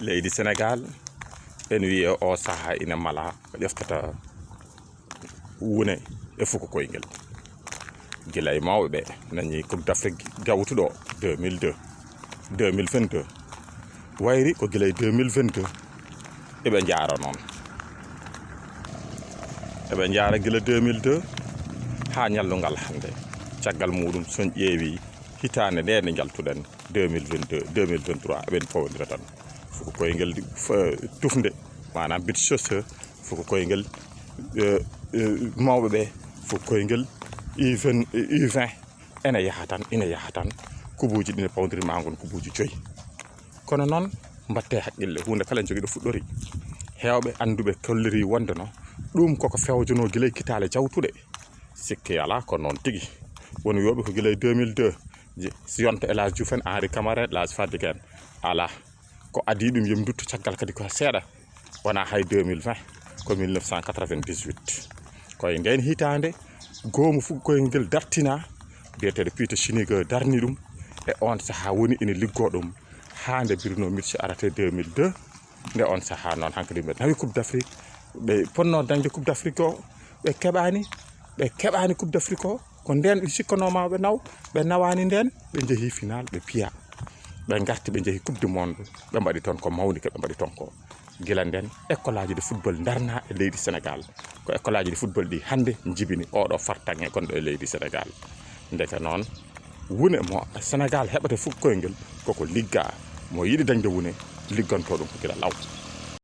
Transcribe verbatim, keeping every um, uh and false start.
Leydi Senegaal, en wiyi e oo sahaa ina mala ko ƴeftata wune e fuku koyngel. Gila e mawɓe ɓe nani Coupe d'Afrique jawtuɗo deux mille deux, deux mille vingt-deux. Wayri ko gila e deux mille vingt-deux eɓe njaara noon. Eɓe njaara gila deux mille deux haa ñallugal hannde. Caggal muɗum, so on ƴeewi hitaande nde nde njaltuɗen, deux mille vingt-deux, deux mille vingt-trois, eɓen pawondira tan. Fuku koyngel di-, f-, tufnde, maanaam but chasseur, fuku koyngel, eh, eh, mawɓe ɓe, fuku koyngel U vingt, U vingt, ene yaha tan, ene yaha tan. Kubuuji ɗi ne pawondiri ma ngon kubuuji joyi. Kono noon, mbatte haqqille, huunde kala njogii ɗo fuɗɗori. Heewɓe annduɓe kolliri wonde no ɗum koko fewjono gila e kitaale jawtuɗe. Sikke alaa, ko noon tigi. Won wiyooɓe ko gila e deux mille deux, je-, si yonta El Hadj Diouf en, Henri Camara en, El Hadj Fadiga en. Alaa. Ko adii ɗum, yo mi ndutto caggal kadi ko seeɗa. Wonaa hay deux mille vingt, ko mille neuf cent quatre-vingt-dix-huit. Ko e ndeen hitaande, goomu fuku koyngel dartinaa, biyeteeɗo Peter Schnittger darni ɗum. E oon sahaa woni ene liggoo ɗum haa nde Bruno Metsu arata e deux mille deux. Nde oon sahaa noon, hankadi ɓe nawi Coupe d'Afrique. Ɓe ponnoo dañde Coupe d'Afrique o, ɓe keɓaani, ɓe keɓaani Coupe d'Afrique o. Ko ndeen ɓe cikkanoo ma ɓe naw, ɓe nawaani ndeen, ɓe njehii final, ɓe piya. Ɓe ngarti, ɓe njehi Coupe du Monde, ɓe mbaɗi toon ko mawni ko ɓe mbaɗi toon ko. Gila ndeen, école aji de football ndarnaa e leydi Senegaal. Ko école aji de football ɗi hannde njibini ooɗo fartaŋŋe gonɗo e leydi Senegaal. Ndeke noon, wune mo Senegaal heɓata fuku koyngel, koko liggaa. Mo yiɗi dañde wune, liggantoo ɗum ko gila law.